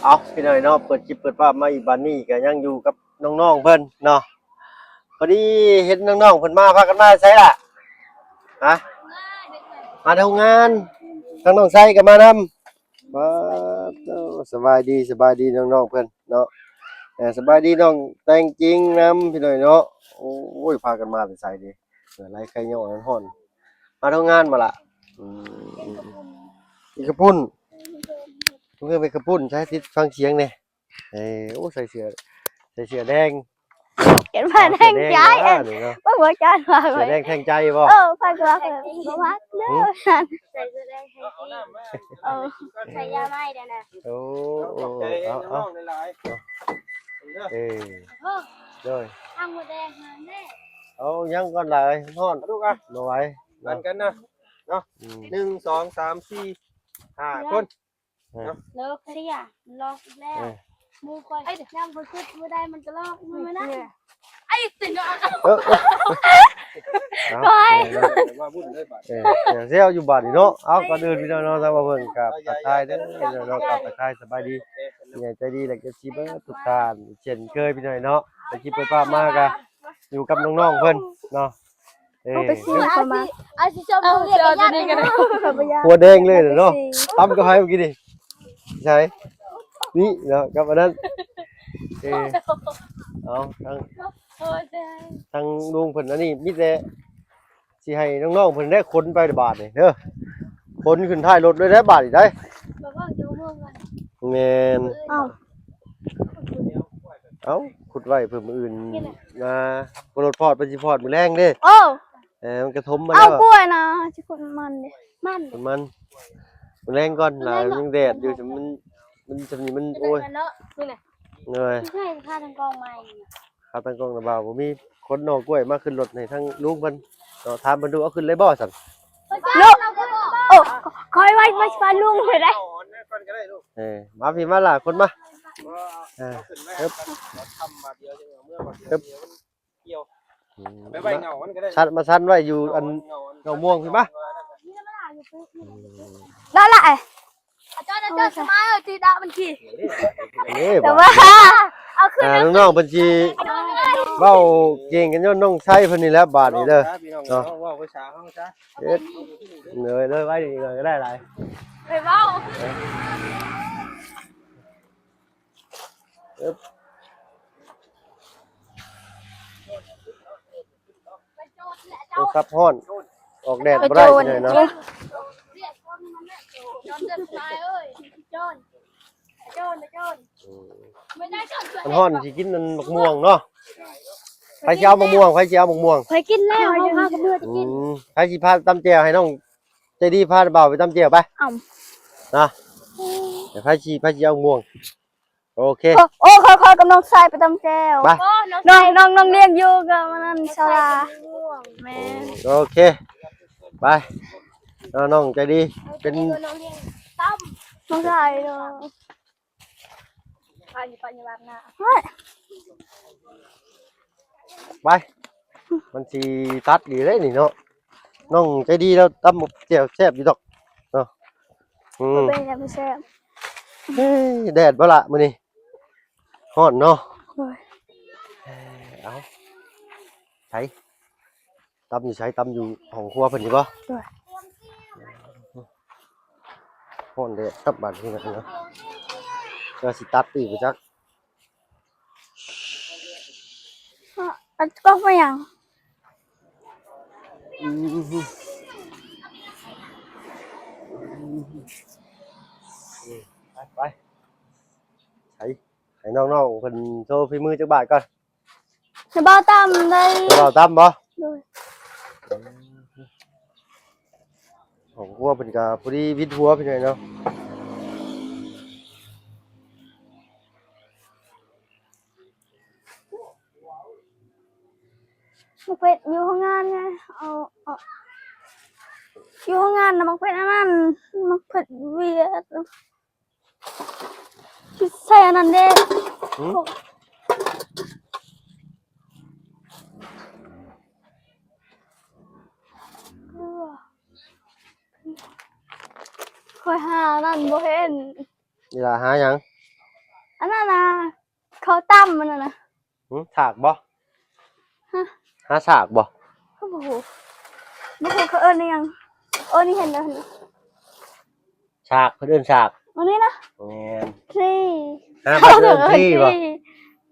ເອົາ ພີ່ນ້ອງເນາະ ເປີດຄລິບເປີດພາບມາອີກ ບາດນີ້ກໍຍັງຢູ່ກັບນ້ອງໆເພິ່ນເນາະ. ພໍດີເຫັນນ້ອງໆເພິ່ນມາ ພາກັນມາໃສລະ? ຮະ? ມາແຕ່ໂຮງງານ. ທາງນ້ອງໄຊກໍມານຳ. ມາ ໂອ້ ສະບາຍດີ ສະບາຍດີນ້ອງໆເພິ່ນເນາະ. ເອີ ສະບາຍດີນ້ອງແຕງຈິງນຳ ພີ່ນ້ອງເນາະ. ໂອ້ຍ ພາກັນມາແຕ່ໃສເດ? ເອີ ໄລ່ໄຂ່ຍ້ອນຮ້ອນ. ມາໂຮງງານບໍ່ລະ? ອືມ ອີກຂະປຸ້ນ ເພິ່ນເປັນຂະປຸ້ນ ໃຊ້ຕິດຟັງສຽງແດ່. ເອີ ໂອ້ ໃສ່ເສື້ອ ໃສ່ເສື້ອແດງ ເຫັນວ່າແດງໃຈ ເອີ ເບິ່ງຫົວໃຈວ່າ ເສື້ອແດງແທງໃຈບໍ່? ເອີ ຂ້ອຍກໍວ່າຂ້ອຍບໍ່ມັກເດີ ຫື ໃສ່ເສື້ອແດງແທງໃຈ. ເອີ ໃສ່ຢາໄມ້ແດ່ນະ. ໂອ້ ຂອບໃຈ ເອົາ ນ້ອງໆຫຼາຍໆ. ເອີ ໂດຍ ທາງໝົດແດງຫັ້ນເດ້. ເອົາ ຍັງກ່ອນຫຼາຍ ຮ້ອນ ມາດູກະ ບໍ່ໄຫວ ປັນກັນນະເນາະ. ອືມ ໜຶ່ງ ສອງ ສາມ ສີ່ ຫ້າຄົນ. ເອີ ເລີກເສຍ ລອກອີກແລ້ວ. ເອີ ໝູ່ຂ້ອຍ ເອີ ຍາມຂ້ອຍຄິດບໍ່ໄດ້ ມັນກໍລອກມືນະ. ເອີ ເອີ ເອີ ເອົາ ວ່າບຸນເລີຍບາດ. ເອີ ດຽວເຊວຢູ່ບາດນີ້ເນາະ. ເອົາ ກ່ອນອື່ນ ພີ່ນ້ອງເນາະ ທາງບ່າວເພິ່ນກໍທັກທາຍເດີ ພີ່ນ້ອງເນາະ ກໍທັກທາຍສະບາຍດີ ໃຫຍ່ໃຈດີ ແລະ ເອັຟຊີ ເບິດທຸກທ່ານເຊັ່ນເຄີຍ ພີ່ນ້ອງເນາະ. ໄປຄລິບໄປພາບມາກໍຢູ່ກັບນ້ອງໆເພິ່ນເນາະ. ເອີ ເອົາໄປຊີ້ ເອົາຊິຊົມ ເອົາ ເອົາຕົວນີ້ກໍໄດ້ ຫົວແດງເລີຍເນາະ. ຕຳກັບໃຜເມື່ອກີ້ນີ້? ໃສ? ນີ້ເນາະ ກັບອັນນັ້ນ. ເອີ ເອົາ ທາງ ທາງລຸງເພິ່ນ ອັນນີ້ມີແຕ່ຊິໃຫ້ນ້ອງໆເພິ່ນໄດ້ຂົນໄປບາດນີ້ເດີ ຂົນຂຶ້ນທ້າຍລົດເລີຍໄດ໋ບາດນີ້ໄດ໋. ແມ່ນ ເອົາ ເອົາ ຂຸດໄວ້ເພື່ອມື້ອື່ນມາ ບໍ່ລົດພອດ ເພິ່ນຊິພອດມື້ແລງເດ້. ໂອ້ ເອີ ມັນກະທົມມາແລ້ວ. ເອົາກ້ວຍນະ ຊິຂຸດມັນເດ້ ມັນ ມັນ ມື້ແລງກ່ອນ ມື້ແລງເນາະ ມັນຍັງແດດຢູ່ ມັນ ມັນ ຊ່ຳນີ້ມັນ ໂອ້ຍ ນີ້ນະ ເອີຍ ໃຊ່ ຄາຕັ້ງກ້ອງໃໝ່ ຄາຕັ້ງກ້ອງນະບ່າວ ບໍ່ມີ. ຂົນໜໍ່ກ້ວຍມາຂຶ້ນລົດໃຫ້ທາງລຸງເພິ່ນເນາະ ຖາມເພິ່ນດູ ເອົາຂຶ້ນເລີຍບໍ່ຊັ້ນ? ລູກ ໂອ້ ຂ້ອຍວ່າ ວ່າຊິພາລຸງໄປໄດ້. ເອີ ມາພີ້ມາຫຼ້າ ຂົນມາ. ເອີ ເອີ ກ່ຽວ ອືມ ໄປໄວ້ເຫງົາມັນກໍໄດ້ ຊັນ ມາຊັນໄວ້ຢູ່ອັນເຫງົາມ່ວງພີ້ມາ. ນັ້ນລະ ອາຈານ ອາຈານ ສະມາຍເອີ ຕີດາມັນຂີ່. ເອີ ແຕ່ວ່າ ເອົາຂຶ້ນ ອ່າ ນ້ອງໆເພິ່ນຊິເວົ້າເກັ່ງກັນຍ້ອນນ້ອງໄຊເພິ່ນນີ້ແຫຼະ ບາດນີ້ເດີເນາະ. ເວົ້າພາສາເຮົາຊະ ເຮັດ ເດີ ເດີ ໄວ້ນີ້ກໍໄດ້ຫຼາຍ ໄປເວົ້າ. ເອີ ໂທລະສັບຮ້ອນ ອອກແດດບໍ່ໄດ້ ໂຈນ ເນາະ. ອືມ ມັນຮ້ອນ ຊິກິນອັນໝາກມ່ວງເນາະ. ໃຜຊິເອົາໝາກມ່ວງ? ໃຜຊິເອົາໝາກມ່ວງ? ຂ້ອຍກິນແລ້ວ ເຮົາພາກັນເມືອຈະກິນ. ອືມ ໃຜຊິພາຕຳແຈ່ວໃຫ້ນ້ອງໃຈດີ ພາບ່າວໄປຕຳແຈ່ວໄປ ເອົາ ນະ. ໃຜຊິ ໃຜຊິເອົາໝາກມ່ວງ? ໂອເຄ ໂອ້ ໂອ້ ຂ້ອຍກັບນ້ອງຊາຍໄປຕຳແຈ່ວ ໄປ ນ້ອງ ນ້ອງ ນ້ອງລຽງຢູ່ກັບອັນນັ້ນ ສາລາ ແມ່ນ ໂອເຄ ໄປ ນ້ອງໃຈດີ ເປັນ ນ້ອງຊາຍເນາະ ໄປ ໄປຢູ່ລາດໜ້າ ໄປ ມັນຊິຕັດດີເດ້ນີ້ເນາະ. ນ້ອງໃຈດີລາວຕຳໝາກແຈ່ວແຊບຢູ່ດອກເນາະ. ອືມ ບໍ່ເປັນຫຍັງ ບໍ່ແຊບ. ເອີ ແດດບໍ່ລະມື້ນີ້? ຮ້ອນເນາະ. ໂດຍ ເອີ ເອົາ ໃສ ຕຳຢູ່ໃສ? ຕຳຢູ່ຫ້ອງຄົວເພິ່ນນີ້ບໍ່? ໂດຍ ຮ້ອນແດດ ຕຳບາດນີ້ນະ ວ່າຊິຕັດອີກບໍ່ຈັກ. ເອົາ ເອົາກ້ອງໄປຫຍັງ? ອືມ ໄປ ໄປ ໃສ່ ໃຫ້ນ້ອງໆເພິ່ນໂຊຝີມືຈັກບາດກ່ອນ. ໃຫ້ບ່າວຕຳໄດ້ ໃຫ້ບ່າວຕຳບໍ່? ໂດຍ. ຂອງຄົວເພິ່ນກະພໍດີວິດຫົວພີ່ນ້ອງເນາະ. ໝາກເຜັດຢູ່ໂຮງງານໄງ ເອົາ ເອົາ ຢູ່ໂຮງງານນະ ໝາກເຜັດອັນນັ້ນ ໝາກເຜັດຫວຽດ. ໃສ່ອັນນັ້ນເດ້. ຫືມ? ຂ້ອຍຫາອັນນັ້ນບໍ່ເຫັນ. ອີ່ຫຼ້າຫາຫຍັງ? ເຂົາຕຳມັນນະ. ຫື ສາກບໍ່? ຮະ? ຫາສາກບໍ່? ໂອ້ໂຫ ບໍ່ຮູ້ເຂົາເອີ້ນອີ່ຫຍັງ. ໂອ້ ນີ້ເຫັນແລ້ວ ສາກ ເພິ່ນເອີ້ນສາກ ອັນນີ້ນະ. ແມ່ນ ທຣີ ຫາເພິ່ນເອີ້ນທຣີບໍ່?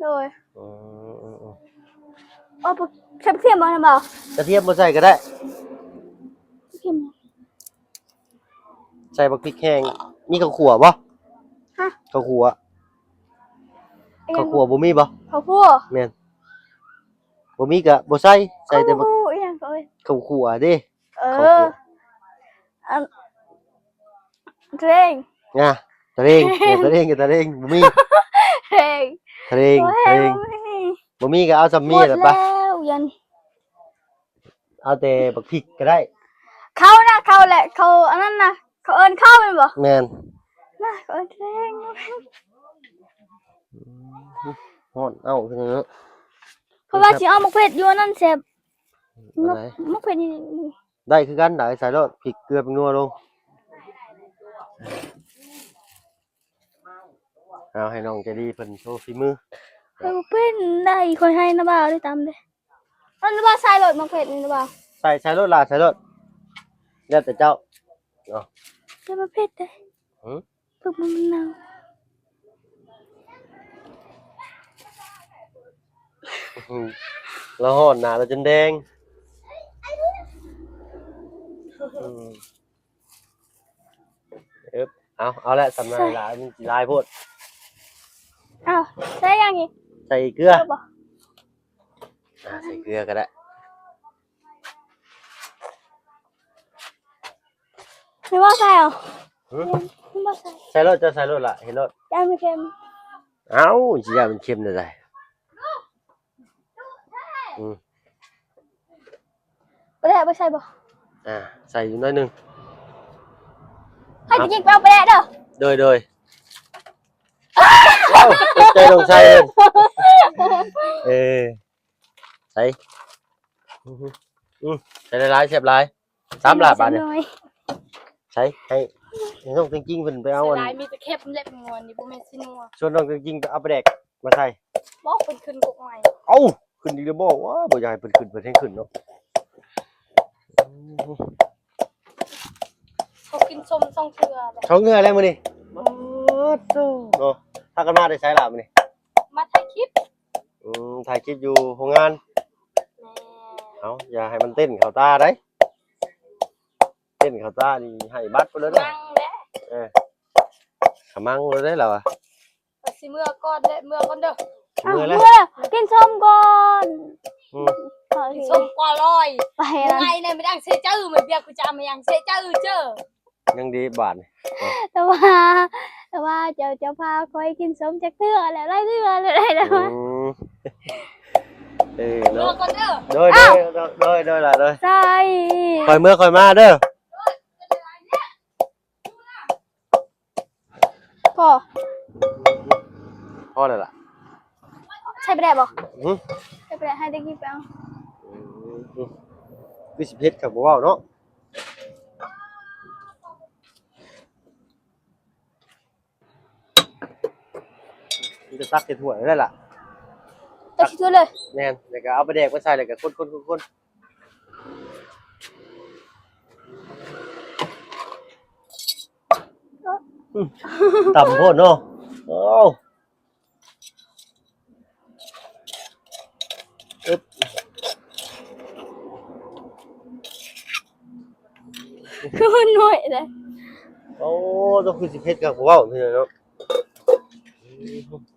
ໂດຍ. ອືມໆໆ ໂອ້ ບັກ ກະທຽມບໍ່ນະບໍ່? ກະທຽມບໍ່ໃສ່ກໍໄດ້ ກະທຽມ ໃສ່ບັກພິກແຫ້ງ. ມີເຂົ້າຂົ້ວບໍ່? ຮະ? ເຂົ້າຂົ້ວ ເຂົ້າຂົ້ວບໍ່ມີບໍ່? ເຂົ້າຂົ້ວ ແມ່ນ ບໍ່ມີກະບໍ່ໃສ່ ໃສ່ແຕ່ບັກ ເຂົ້າຫຍັງກໍເອີຍ ເຂົ້າຂົ້ວເດ້. ເອີ ເຂົ້າຂົ້ວ ອັນ ເທຣງ ນະ ເທຣງ ເອີ ເທຣງ ເທຣງ ບໍ່ມີ ເທຣງ ເທຣງ ບໍ່ມີ ເທຣງ ບໍ່ມີ ບໍ່ມີກະເອົາຊ່ຳນີ້ແຫຼະປະ. ແລ້ວ ເອົາແຕ່ບັກພິກກໍໄດ້. ເຂົ້ານະ ເຂົ້າແຫຼະ ເຂົ້າອັນນັ້ນນະ ເຂົາເອີ້ນເຂົ້າແມ່ນບໍ່? ແມ່ນ ນະ ເຂົາເອີ້ນແກງ. ຮ້ອນ ເອົ້າ ເປັນຫຍັງເນາະ? ເພາະວ່າຊິເອົາໝາກເຜັດຢູ່ອັນນັ້ນແຊບ. ອັນໃດ? ໝາກເຜັດນີ້ ໄດ້ຄືກັນ ໄດ້ ໃສ່ໂລດ ພິກ ເກືອ ແປ້ງນົວລົງ. ເອົາ ໃຫ້ນ້ອງໃຈດີເພິ່ນໂຊຝີມື. ເອີ ເປັນໄດ້ ຂ້ອຍໃຫ້ນ້າບ່າວໄດ້ຕຳເດ້. ອັນນ້າບ່າວໃສ່ໂລດ ໝາກເຜັດນີ້ນ້າບ່າວ ໃສ່ ໃສ່ໂລດຫຼ້າ ໃສ່ໂລດ ແລ້ວແຕ່ເຈົ້າເນາະ. ແຕ່ມັນເຜັດເດ້. ຫື ເພິ່ນມັນເນົ່າ ລາວຮ້ອນ ໜ້າລາວຈົນແດງ. ອືມ ເອີບ ເອົາ ເອົາແຫຼະ ສ່ຳນັ້ນລະ ມັນຊິຫຼາຍໂພດ. ເອົາ ໃສ່ຫຍັງອີກ? ໃສ່ເກືອ ເອີ ບໍ່ ອ່າ ໃສ່ເກືອກໍໄດ້. ແມ່ນບໍ່ໃສ່ເອົາ? ຫື ແມ່ນບໍ່ໃສ່ ໃສ່ໂລດ ເຈົ້າໃສ່ໂລດລະ ເຮັດໂລດ ຢ້ານມັນເຄັມ. ເອົ້າ ຊິຢ້ານມັນເຄັມແນວໃດ? ອືມ ປາແດກບໍ່ໃສ່ບໍ່? ອ່າ ໃສ່ຢູ່ໜ້ອຍໜຶ່ງ ໃຫ້ໄປຈິກໄປເອົາປາແດກເດີ. ໂດຍ ໂດຍ. ເອົ້າ ຕົກໃຈນ້ອງຊາຍເອີຍ. ເອີ ໃສ່ ອືມ ໃສ່ຫຼາຍໆ ແຊບຫຼາຍ. ສາມລາບບາດນີ້ ໃສ່ ໃຫ້ ໃຫ້ນ້ອງແຕງຈິງເພິ່ນໄປເອົາອັນ ມີແຕ່ເຄັມແຫຼະ ງວນນີ້ບໍ່ແມ່ນຊິນົວ. ຊວນນ້ອງແຕງຈິງໄປເອົາປາແດກມາໃສ່. ບໍ່ ເພິ່ນຂຶ້ນກົກໃໝ່. ເອົ້າ ຂຶ້ນອີກແລ້ວບໍ່? ວ້າ ບໍ່ຢາກໃຫ້ເພິ່ນຂຶ້ນ ເພິ່ນແຮງຂຶ້ນເນາະ. ເຂົາກິນສົ້ມສອງເທື່ອແລ້ວ ສອງເທື່ອແລ້ວມື້ນີ້. ໂອ້ໂຕ ເນາະ ພາກັນມາແຕ່ໃສລະມື້ນີ້? ມາຖ່າຍຄລິບ. ອືມ ຖ່າຍຄລິບຢູ່ໂຮງງານ. ແມ່ນ. ເອົາ ຢ່າໃຫ້ມັນເຕັ້ນເຂົ້າຕາໄດ໋. ເຕັ້ນເຂົ້າຕານີ້ໃຫ້ບັດພຸ້ນເລີຍເດີ. ເອີ ຂະມັງເລີຍເດ້ລາວອະ. ຂ້ອຍຊິເມືອກ່ອນເດ້ ເມືອກ່ອນເດີ. ເມືອແລ້ວ ເມືອແລ້ວ ກິນສົ້ມກ່ອນ. ອືມ ກິນສົ້ມກ່ອນເລີຍ. ໄປລະ ໄປນະ ມາດັງເສຍຈື່ ມາບຽກກູຈາມາຍັງເສຍຈື່ເຈີ. ຍັງດີບາດນີ້. ແຕ່ວ່າ ແຕ່ວ່າເຈົ້າ ເຈົ້າພາຂ້ອຍກິນສົ້ມຈັກເທື່ອແລ້ວ ຫຼາຍເທື່ອແລ້ວໄດ໋. ອືມ ເອີ ເນາະ. ໂດຍ ໂດຍ ໂດຍ ໂດຍລະ ໂດຍ. ໃສ່ ຂ້ອຍເມືອຂ້ອຍມາເດີ. ພໍ ພໍແລ້ວລະ. ໃສ່ປາແດກບໍ່? ຫື ໃສ່ປາແດກ ໃຫ້ໄດ້ກິນໄປເອົາ. ອືມ ຄືຊິເຜັດຄັກບໍ່ເວົ້າເນາະ. ມັນຈະຕັກໃສ່ຖ້ວຍໄດ້ລະ. ຕັກໃສ່ຖ້ວຍເລີຍ. ແມ່ນ ແລ້ວກໍເອົາປາແດກມາໃສ່ ແລ້ວກໍຄົນໆໆໆ. ອືມ ຕຳໂພດເນາະ. ໂອ້ ອຶບ ຄືມັນໜ້ອຍເດ້. ໂອ້ ຕ້ອງຄືຊິເຜັດຄັກ ບໍ່ເວົ້າເທື່ອເນາະ.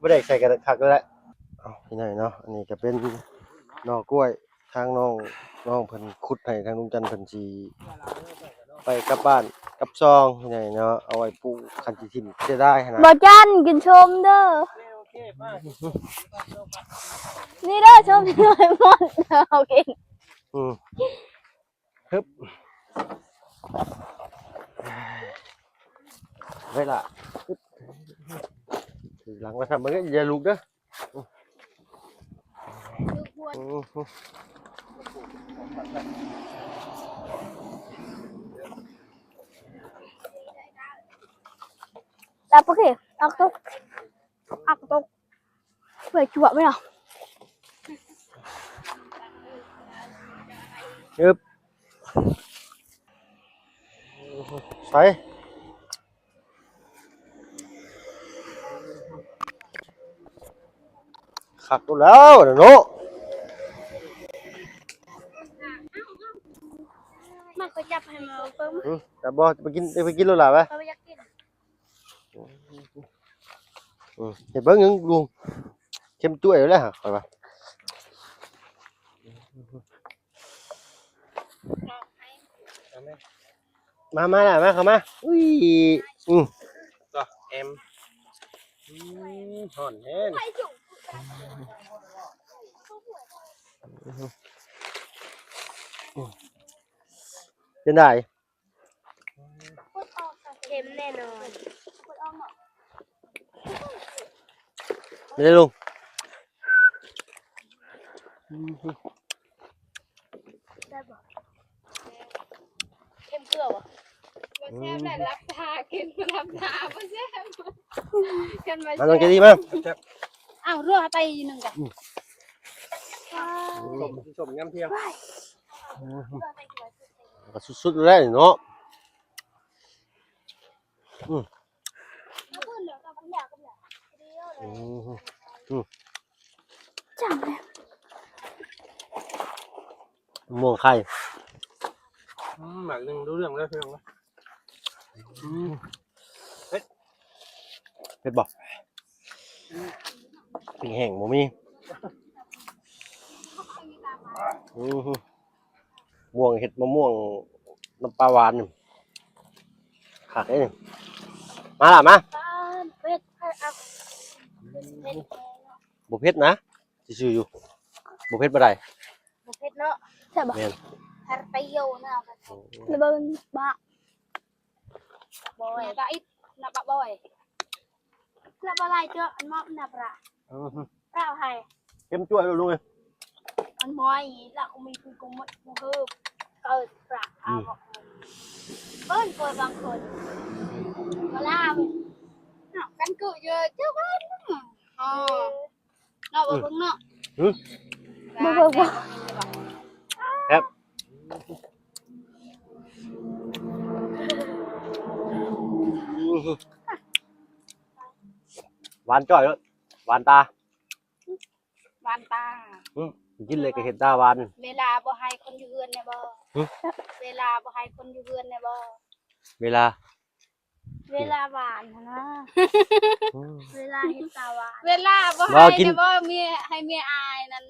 ບໍ່ໄດ້ໃສ່ກະຄັກແລ້ວແຫຼະ. ເອົາ ພີ່ນ້ອງເນາະ ອັນນີ້ກໍເປັນໜໍ່ກ້ວຍ ທາງນ້ອງ ນ້ອງເພິ່ນຂຸດໃຫ້ ທາງລຸງຈັນເພິ່ນຊິໄປກັບບ້ານກັບຊ່ອງ ພີ່ນ້ອງເນາະ ເອົາໄວ້ປູກ ຄັນຊິຖິ້ມເສຍດາຍຫັ້ນນະ. ບໍ່ຈັນ ກິນສົ້ມເດີ. ນີ້ເດີ ສົ້ມທີ່ນ້ອຍມ່ອນເອົາກິນ. ອືມ. ຮຶບ ໄວ້ລະ ຮຶບ ຖືຫຼັງໄວ້ ທຳເບິ່ງ ຢ່າລຸກເດີ. ຕາປະເກ ອັກຕົກ ອັກຕົກ. ເປີດຈົວໄວ້ເນາະ ອຶບ ໃສ່ ຄັກໂລດແລ້ວນະເນາະ ມາ ຂ້ອຍຈັບໃຫ້ມາເບິ່ງ ອືມ ຈັບບໍ່ ໄປກິນ ໄປກິນໂລດຫຼ້າ ໄປ ຂ້ອຍບໍ່ຢາກກິນ ອືມ ເຮັດເບິ່ງຫຍັງລຸງ ເຄັມຈ້ວຍແລ້ວ ຂ້ອຍວ່າ ມາ ມາລະ ມາ ເຂົ້າມາ ອຸ້ຍ ອືມ ກໍແອມ ອືມ ຮ້ອນແທ້ ເປັນໃດ? ເຄັມແນ່ນອນ ເດ້ລຸງ ອືມ ແຊບບໍ່? ເຄັມເກືອບໍ່? ບໍ່ແຊບແຫຼະ ອືມ ຫຼັບຕາກິນ ຫຼັບຕາບໍ່ແຊບ ກັນວ່າ ມາ ນ້ອງເຈດີ ມາ ແຊບ ອ້າວ ລົວກໄປອີກໜຶ່ງກະ ອືມ ສົ້ມ ສົ້ມຍາມທ່ຽງ ອືມ ກໍສຸດໆ ແລ້ວເນາະ ອືມ ອືມ ອືມ ຈັ່ງແລ້ວ ມ່ວງໄຂ່ ອືມ ໝາກໜຶ່ງ ຮູ້ເລື່ອງແລ້ວ ພີ່ນ້ອງ ອືມ ເຜັດ ເຜັດບໍ່? ອືມ ປີ້ງແຫ້ງບໍ່ມີ ອືມ ມ່ວງ ເຮັດມະມ່ວງນ້ຳປາຫວານ ຄັກເດ້ ມາລະ ມາ ເຜັດ ເຜັດ ເຜັດ ບໍ່ເຜັດນະ ຊື່ໆ ຢູ່ ບໍ່ເຜັດປານໃດ ບໍ່ເຜັດເນາະ ແຊບບໍ່? ແມ່ນ ເຜັດໄປໂຍນະ ໂອ້ ລະເບິ່ງບະ ບອຍ ນະບະອິດ ນະບະບອຍ ລະບະຫຼາຍເຈາະ ອັນມອບນະປະ ອືຮຶ ປະໃຫ້ ເຄັມຈ້ວຍເລີຍລຸງເອີຍ ອັນມອຍ ລະກໍມີຄືກໍໝົດບໍ່ເຮີບ ເກີດປະ ອືມ ເອົາອອກ ເອີ້ນໂກຍບາງຄົນ ເວລາ ເນາະ ກັນກືເຢີເຈົ້າກັນ ອໍ ເນາະ ບໍ່ເບິ່ງເນາະ ຫຶ ບໍ່ ບໍ່ ບໍ່ ແຊບ ຫວານຈ້ອຍເລີຍ ຫວານຕາ ຫວານຕາ ຫຶ ກິນເລີຍກໍເຮັດຕາຫວານ ເວລາບໍ່ໃຫ້ຄົນຢູ່ເຮືອນແດ່ບໍ່ ຫຶ ເວລາບໍ່ໃຫ້ຄົນຢູ່ເຮືອນແດ່ບໍ່ ເວລາ ເວລາຫວານຫັ້ນນະ ອືມ ເວລາເຮັດຕາຫວານ ເວລາບໍ່ໃຫ້ ບໍ່ກິນ ແດ່ບໍ່ ເມຍ ໃຫ້ເມຍອາຍນັ້ນ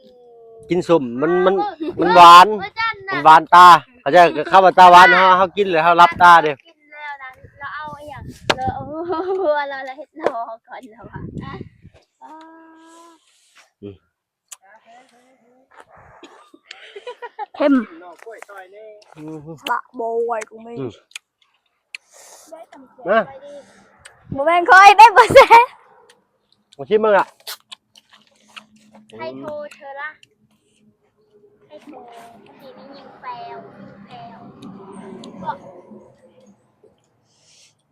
ກິນສົ້ມ ມັນ ມັນ ມັນຫວານ ມັນຫວານຕາ ເຂົ້າໃຈ ຄຳວ່າຕາຫວານ ເຮົາ ເຮົາກິນແລ້ວເຮົາຫຼັບຕາເດ້ ກິນແລ້ວນັ້ນ ລາວເອົາອີ່ຫຍັງ ລາວເອົາຫົວລາວ ລາວເຮັດລໍກ່ອນລາວວ່າ ອືມ ເຄັມ ອືມ ບະບໍ່ໄຫວກູມີ ອືມ ມາ ບໍ່ແມ່ນຂ້ອຍໄດ້ບໍ່ແຊ ມາຊິມເບິ່ງລະ ໃຫ້ໂທເທື່ອລະ ໃຫ້ໂທ ເມື່ອກີ້ນີ້ຍິງແປວ ຍິງແປວ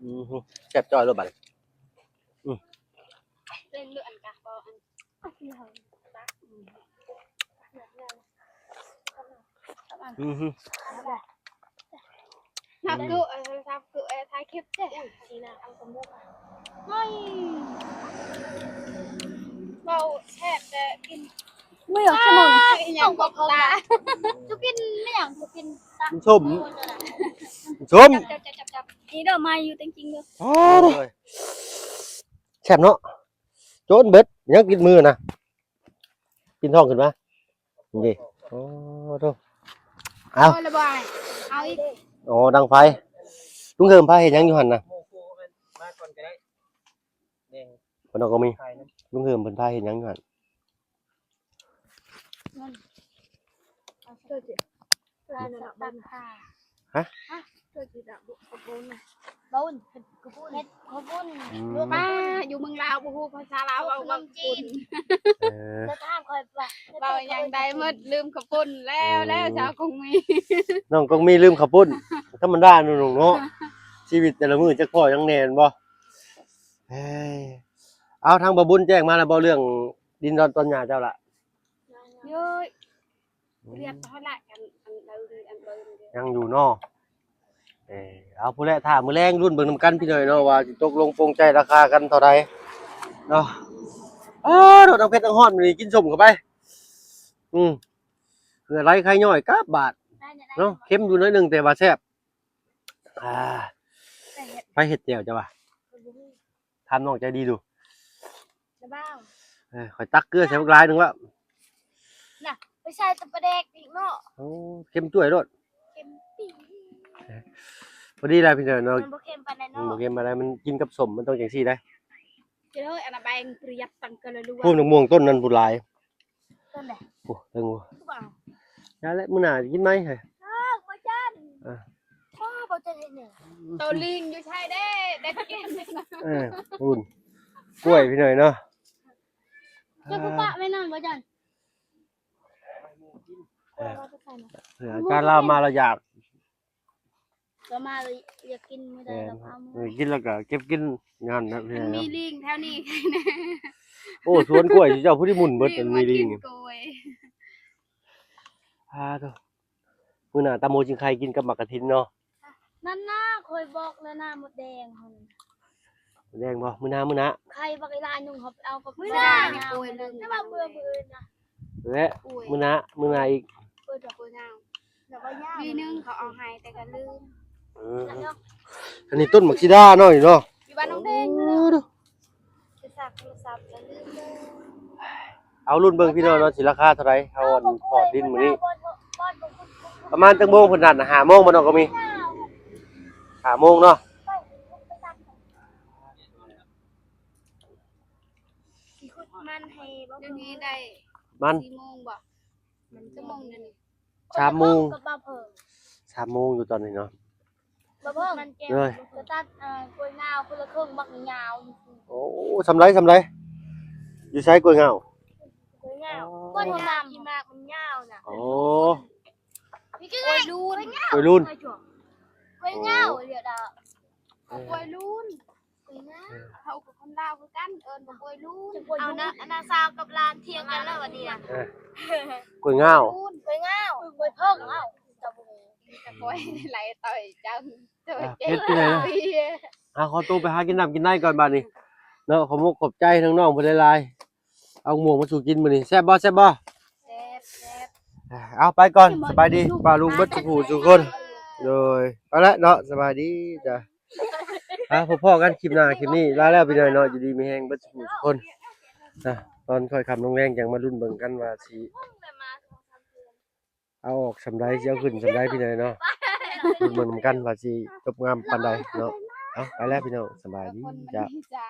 ອືມ ແຊບຈ້ອຍໂລດບັດນີ້ ອືມ ເປັນເລື່ອງກະບໍ່ອັນ ອືຮຶ ນັບຄື ເອີ ນັບຄື ເອີ ຖ່າຍຄລິບເດ້ ອຸ້ຍ ສີໜ້າເອົາສະໝຸກ ເຮີ້ຍ ເວົ້າແຊບແຕ່ກິນ ບໍ່ຢາກສະໝຸກ ອີຫຍັງກໍຕາ ສຸກິນ ອີຫຍັງສຸກິນຕາ ມັນສົ້ມ ມັນສົ້ມ ຈັບ ຈັບ ຈັບ ນີ້ເດີ ມາຢູ່ແຕ່ງຈິງເດີ ໂອ້ຍ ແຊບເນາະ ໂຈນເບິດ ຍັງຕິດມືນະ ປີນທ້ອງຂຶ້ນມາ ນີ້ ໂອ້ໂທ້ ເອົາ ເອົາລະບໍ່ ເອົາອີກ ອໍ ດັງໄຟ ລຸງເຮີມພາເຮັດຫຍັງຢູ່ຫັ້ນນະ ມາກ່ອນກໍໄດ້ ເພິ່ນເອົາກໍມີ ລຸງເຮີມເພິ່ນພາເຮັດຫຍັງຢູ່ຫັ້ນ ຮະ ເຈົ້າຊິດະບຸກຂະປຸນ ບຸນ ເຮັດຂະປຸນ ອືມ ປ້າ ຢູ່ເມືອງລາວບໍ່ຮູ້ພາສາລາວ ເວົ້າ ເວົ້າຈີນ ເອີ ເຈົ້າຖາມຂ້ອຍວ່າ ເວົ້າຫຍັງໄດ້ໝົດ ລືມຂະປຸນແລ້ວ ອືມ ແລ້ວ ຊາວກົງມີ ນ້ອງກົງມີລືມຂະປຸນ ທຳມະດາເນາະ ນ້ອງເນາະ ຊີວິດແຕ່ລະມື້ຈັກພໍ້ຫຍັງແດ່ແມ່ນບໍ່ ເອີຍ ເອົາ ທາງບ່າວບຸນແຈ້ງມາແລ້ວບໍ່ ເລື່ອງ ດິນດອນຕອນຫຍ້າເຈົ້າລະ? ໂອ້ຍ ອືມ ລຽບເທົ່າລະ ອັນ ອັນເດີ່ງ ອັນເດີ່ງເດ້ ຍັງຢູ່ເນາະ. ເອີ ເອົາ ພຸ້ນແຫຼະ ຖ້າມື້ແລງລຸ້ນເບິ່ງນຳກັນພີ່ນ້ອງເນາະ ວ່າຊິຕົກລົງປົງໃຈລາຄາກັນເທົ່າໃດເນາະ. ອ້າ ໂດດ ທັງເຜັດທັງຮ້ອນ ມື້ນີ້ກິນສົ້ມເຂົ້າໄປ. ອືມ ເຫື່ອໄຫຼໄຄຍ້ອຍກັບບາດເນາະ. ເຄັມຢູ່ໜ້ອຍໜຶ່ງ ແຕ່ວ່າແຊບ. ອ່າ ໃຜເຮັດແຈ່ວເຈົ້າວ່າ? ຖາມນ້ອງໃຈດີດູ. ລະບ່າວ ເອີ ຂ້ອຍຕັກເກືອໃສ່ບັກຫຼາຍໜຶ່ງແລ້ວນະ ໄປໃສ່ແຕ່ປາແດກອີກເນາະ. ໂອ້ ເຄັມຈ້ວຍໂລດ ເຄັມປີ ພໍດີແລ້ວພີ່ນ້ອງເນາະ. ມັນບໍ່ເຄັມປານໃດເນາະ ມັນບໍ່ເຄັມປານໃດ ມັນກິນກັບສົ້ມ ມັນຕ້ອງຈັ່ງຊີ້ໄດ໋. ເຈົ້າເອີຍ ອັນນະແບ່ງປຽບຕັງກະລະລວ ໂອ້ ນະມ່ວງຕົ້ນນັ້ນພຸ້ນຫຼາຍ. ຕົ້ນໃດ? ໂອ້ ເທິງ ບໍ່ເອົາ ຢ່າແຫຼະ ມື້ໜ້າກິນໃໝ່. ເອີ ບໍ່ຈັນ ເອີ ບໍ່ຈັນເຮັດຫຍັງ? ໂຕລິງຢູ່ໃສເດ້ ໄດ້ກິນ. ເອີ ພຸ້ນ ກ້ວຍພີ່ນ້ອງເນາະ. ເຈົ້າຄືປະໄວ້ນັ້ນບໍ່ຈັນ? ເອີ ເອີ ອາຈານລາວມາລາວຢາກ ກໍມາເລີຍ ຢາກກິນມື້ໃດກໍເອົາມາ ເອີ ກິນແລ້ວກໍເກັບກິນຫັ້ນນະ. ມັນມີລິງແຖວນີ້. ໂອ້ ສວນກ້ວຍເຈົ້າຜູ້ທີ່ໝຸ່ນເບິດ ລິງ ອັນມີລິງ ມາກິນກ້ວຍ. ອາໂທ້ ມື້ໜ້າຕຳໝູຈິງໄຂ່ກິນກັບໝາກກະທິນເນາະ. ນັ້ນນະ ຂ້ອຍບອກແລ້ວນະ ມົດແດງຫັ້ນ. ໝົດແດງບໍ່? ມື້ໜ້າ ມື້ໜ້າ ໄຂ່ບັກອີຫຼາຍຸງເຮົາໄປເອົາກັບ ມື້ໜ້າ ໂອ້ຍ ແຕ່ວ່າເມື່ອ ມື້ອື່ນນະ ແລະ ໂອ້ຍ ມື້ໜ້າ ມື້ໜ້າອີກ ໂອ້ຍ ດອກ ໂອ້ຍ ງາມ ດອກ ງາມ ປີໜຶ່ງເຂົາເອົາໃຫ້ແຕ່ກໍລືມ. ເອີ ອັນນີ້ຕົ້ນໝາກສີດາເນາະ ນີ້ເນາະ ຢູ່ບ້ານໜອງແດງ. ເອີ ດູ ໄປສາກໂທລະສັບກໍລືມເລີຍ. ເອົາລຸ້ນເບິ່ງພີ່ນ້ອງເນາະ ຊິລາຄາເທົ່າໃດ. ເຮົາອັນພໍ້ດິນມື້ນີ້ ປະມານຈັກໂມງເພິ່ນນັດນະ? ຫ້າໂມງບໍ່ນ້ອງກະມີ? ຫ້າໂມງເນາະ. ຊິຂຸດມັນໃຫ້ບໍ່? ດຽວນີ້ໄດ້ມັນສີ່ໂມງບໍ່? ມັນຈັກໂມງດຽວນີ້? ສາມໂມງ ສາມໂມງຢູ່ຕອນນີ້ເນາະ. ບໍ່ເບິ່ງ ມັນແຈ່ວ ເອີຍ ກໍຕັດ ເອີ່ ກ້ວຍງາວຄົນລະເຄິ່ງ ບັກຍາວ. ໂອ້ ສ່ຳໃດ ສ່ຳໃດ? ຢູ່ໃສກ້ວຍງາວ? ກ້ວຍງາວ ອໍ ກ້ວຍງາວທີ່ໝາກມັນຍາວນະ. ໂອ້ ກ້ວຍລຸ້ນ ກ້ວຍລຸ້ນ ກ້ວຍງາວ ໂອ້ ດຽວດາ ເອີ ກ້ວຍລຸ້ນ. ເອີ ເຮົາກໍຄົນລາວຄືກັນ ເອີ້ນວ່າກ້ວຍລຸ້ນ. ເອົານະ ອັນນະ ສາວກັບຫຼານຖຽງກັນແລ້ວບັດນີ້ນະ. ເອີ ກ້ວຍງາວ ກ້ວຍງາວ ກ້ວຍເຜິ້ງ ເອົ້າ ເຈົ້າບໍ່ຮູ້ ມີແຕ່ກ້ວຍໄລ່ຕ່ອຍເຈົ້າ ເຈົ້າ ອ່າ ເຈັບ ເຮັດຈັ່ງໃດເນາະ? ອ່າ ຂໍໂຕໄປຫາກິນນ້ຳກິນໃນກ່ອນບັດນີ້ເນາະ. ຂອບມຸກຂອບໃຈນ້ອງໆເພິ່ນຫຼາຍໆ ເອົາໝ່ວງມາສູ່ກິນມື້ນີ້. ແຊບບໍ່? ແຊບບໍ່? ແຊບ ແຊບ. ອ່າ ເອົາໄປກ່ອນ ສະບາຍດີ ປ້າລຸງເບິດສູ່ຜູ້ສູ່ຄົນ. ໂດຍ ໄປແລ້ວເນາະ ສະບາຍດີຈ້ະ. ອ່າ ພົບພໍ້ກັນຄລິບໜ້າຄລິບນີ້ ລາແລ້ວພີ່ນ້ອງເນາະ. ຢູ່ດີມີແຮງເບິດສູ່ຜູ້ສູ່ຄົນນະ. ຕອນຄ່ອຍຄ່ຳລົງແລງຈັ່ງມາລຸ້ນເບິ່ງກັນວ່າຊິເອົາອອກສ່ຳໃດ ຊິເອົາຂຶ້ນສ່ຳໃດພີ່ນ້ອງເນາະ. ລຸ້ນເບິ່ງນຳກັນວ່າຊິຈົບງາມປານໃດເນາະ. ເອົາ ໄປແລ້ວພີ່ນ້ອງ ສະບາຍດີຈ້ະ.